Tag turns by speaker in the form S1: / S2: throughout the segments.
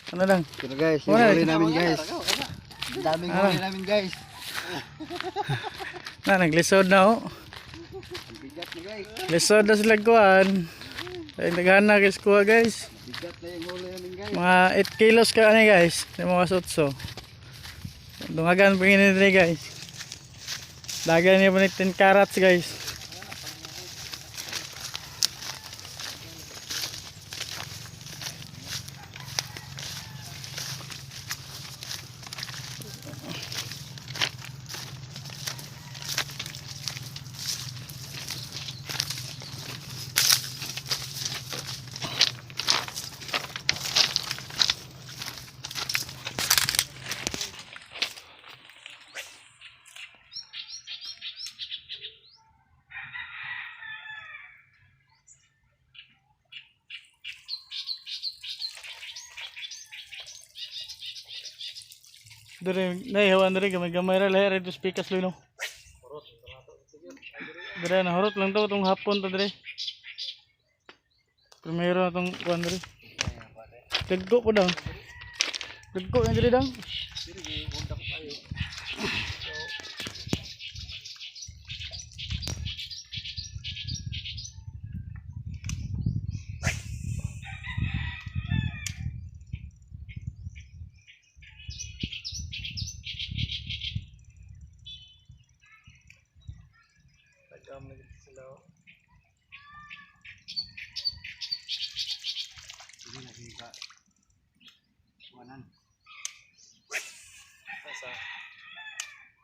S1: Ano lang?
S2: Pero guys, yung
S1: Wala.
S2: huli namin, guys. Ang daming huli namin, guys.
S1: Na, naglisod na oh.
S2: Ang bigat na, guys.
S1: Lisod na sila kuan. Ay, naghan na guys kuha, guys.
S2: Bigat na yung huli namin, guys.
S1: Mga 8 kilos ka ani, guys. Yung mga sutso. Dungagan pa yun nila, guys. Dagan niya pa ni 10 carats, guys. Dire, nahihawan dire gamay-gamay ra lahi ra speakers luno. Dire na horot lang to tong hapon to dire. Primero na tong kuan dire. Dagko po daw. Dagko na dire dang. Tagam na gid sila. Oh.
S2: Hindi na kita. Wanan.
S1: Asa?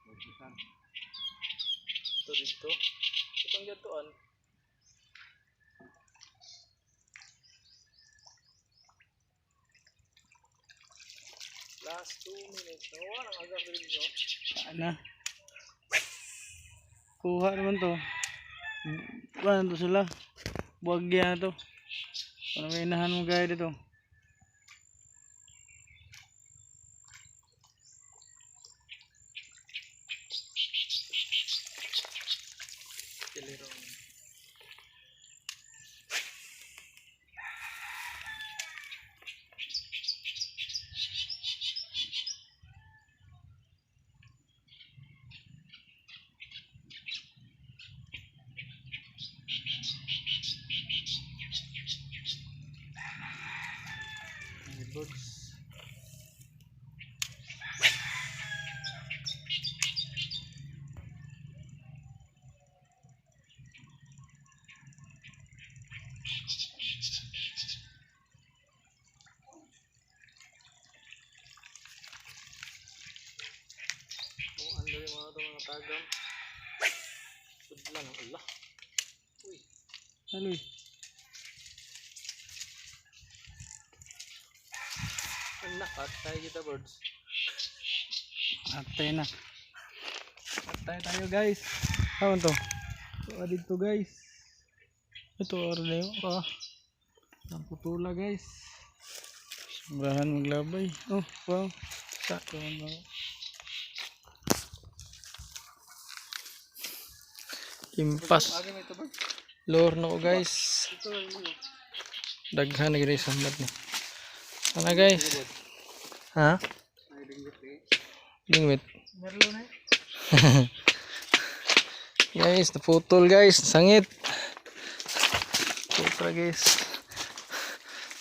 S2: Wajikan.
S1: Ito dito. Itong gatuan. Last 2 minutes. Nakuha ng agam dito. Ana. Kuha naman to. Kuha to sila. Buwagya na to. Para may inahan mo gaya dito. Kilirong. May birds. Oh, ano yung mga ito, mga tagam. Sudlan ang ala. Uy. Ano eh? Ang nakat tayo kita, birds. Atay na.
S3: Tayo tayo, guys.
S1: Ano to?
S3: Ito dito, guys.
S1: Ito or na yun.
S3: Ah. Ang putula, guys.
S1: Sobrahan maglabay. Oh, wow. Sakto na.
S3: Impas. Lure na ko, guys. Daghan na gid sambad ni. Ano, guys? Ha? Dingwit.
S1: Merlo na.
S3: Guys, naputol, guys. Sangit. Putra, guys.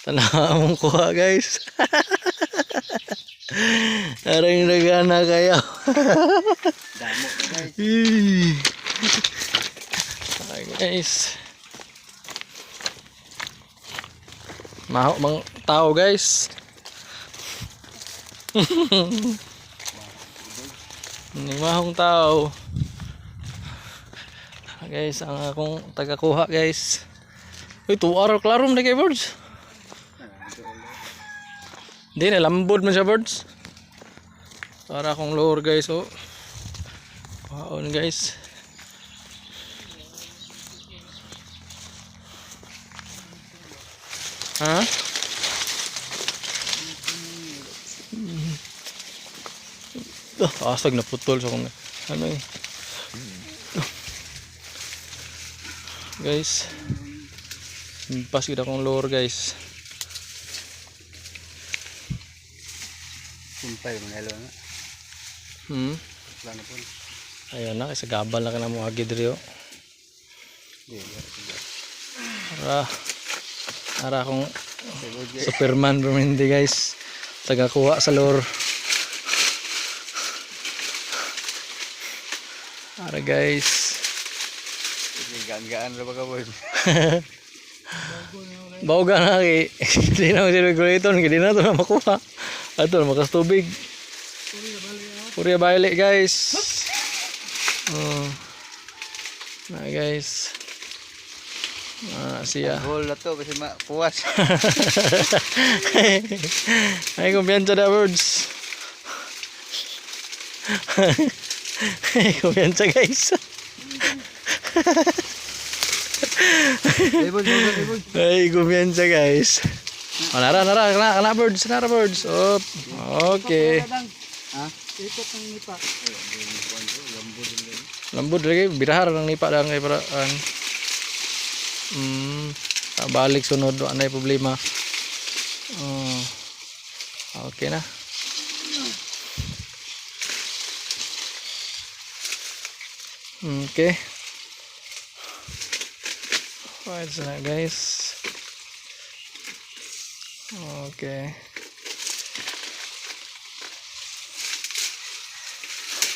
S3: Tanawa mong kuha, guys. Arang nagana kayo.
S2: Damo na, guys.
S3: Eee. Ay, guys. Maho mang tao, guys. Ni mahong tao. Guys, ang akong tagakuha, guys. Uy, 2 hour klaro man kay birds. Hindi na lambod man siya, birds. Para akong lure, guys, oh. Kuhaon, guys. Ha? Ah, asag na putol sa kong ano eh. Guys. Pas gid akong lure, guys.
S2: Sumpay mo nelo na. Wala na po.
S3: Ayun na, kasi gabal na ka na mo agi diri oh.
S2: Di, di.
S3: Ara. Ara akong Superman permanente, guys. Tagakuha sa lure. Ara, guys.
S2: Gaan-gaan ra ba ka, boy?
S3: Bawga na kay di na sila guliton, di na to na makuha. Ato na makastubig. Puriya baile, guys. Oh. Na, guys. Ah, siya.
S2: Hole na to kasi mapuwas.
S3: Ay, kumpiyansa na, birds. Ay, kumpiyansa, guys.
S2: Ay, boy, boy, boy, boy.
S3: Ay, kumpiyansa, guys. Oh, nara, nara, kana, kana, birds, nara, birds. Op. Okay.
S2: Ha?
S1: Ikot ng nipa.
S3: Lambot lagi, birahar lang nipa lang kay para an. Balik sunod, wa na problema. Oh. Okay na. Okay. Right na, guys. Okay.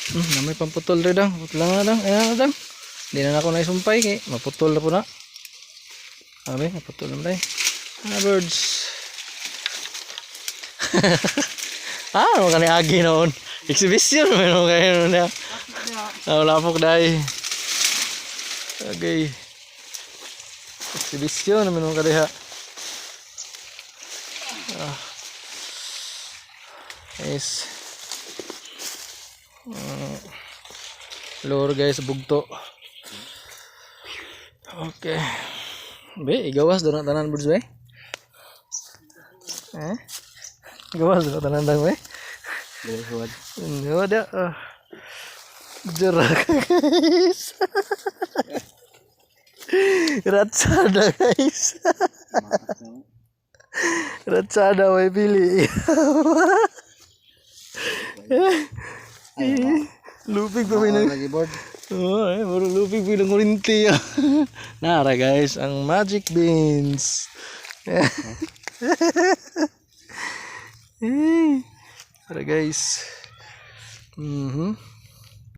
S3: Na may pamputol rin dang. Putol na dang. Ayan na dang. Hindi na ako naisumpay kay maputol na po na. Sabi, maputol na ba? Ah, birds. Ah, ano ka ni Agi noon? Exhibition man mo kayo noon na. Ah, wala po dai. Okay. Exhibition naman mo kadiha. Ah. Nice. Lure, guys, bugto. Okay. Be, igawas doon na tanan, birds, be. Eh? Gawas doon na tanan dang, be.
S2: Dili huwad.
S3: Ano da? Ah. Jerak, guys. Ratsada, guys. Ratsada may pili. Lupig pa may
S2: Lagi board.
S3: Oo, eh, puro lupig pa ng kurinti. Nara, guys, ang magic beans. Eh, Tara, guys.